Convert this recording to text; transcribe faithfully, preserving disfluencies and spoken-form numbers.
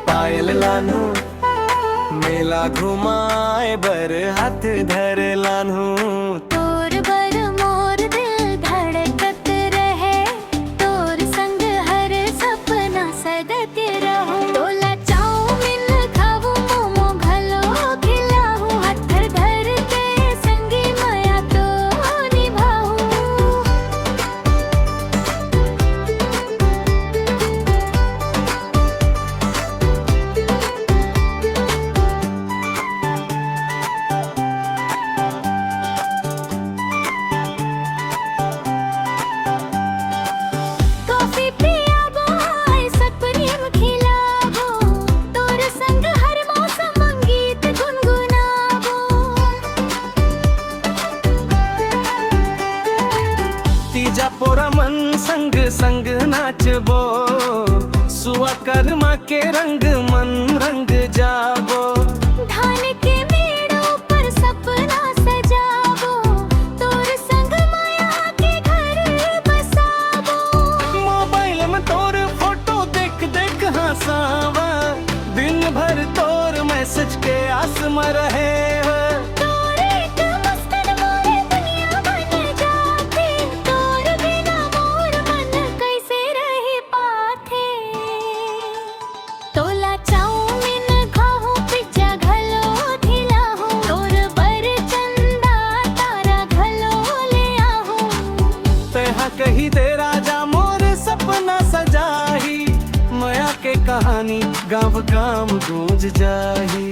पायल लानहूं, मेला घुमाए बर हाथ धर लानहूं। तोर बर मोर दिल धड़कत रहे, तोर संग हर सपना सजत रहूं। तोला चाउमीन खाहूं, मोमो घलो खिलाहूं, हाथ धर के संगी मया तो निभाहूं। कॉफी पियाबो, आइसक्रीम खिलाबो, तोर संग हर मौसम गीत गुनगुनाबो। तीजा पोरा मन संग संग नाचबो, सुआ करमा के रंग मन रंग जाबो। धान के मेड़ ऊपर सपना सजाबो, तोर संग मया के घर बसाबो। मोबाइल में तोर फोटो देख देख हंसावा, दिन भर तोर मैसेज के आस में रहे हो। तोर एक मुस्कान मोरे दुनिया बन जाथे, तोर बिना मोर मन कैसे रह पाथे। तोला चाउमीन खाहूं, पिज्जा घलो खिलाहूं, तोर बर चंदा तारा घलो ले आहूं। तेहा कही दे राजा मोर सपना सजाही, मया के कहानी गांव गांव गूंज जाही।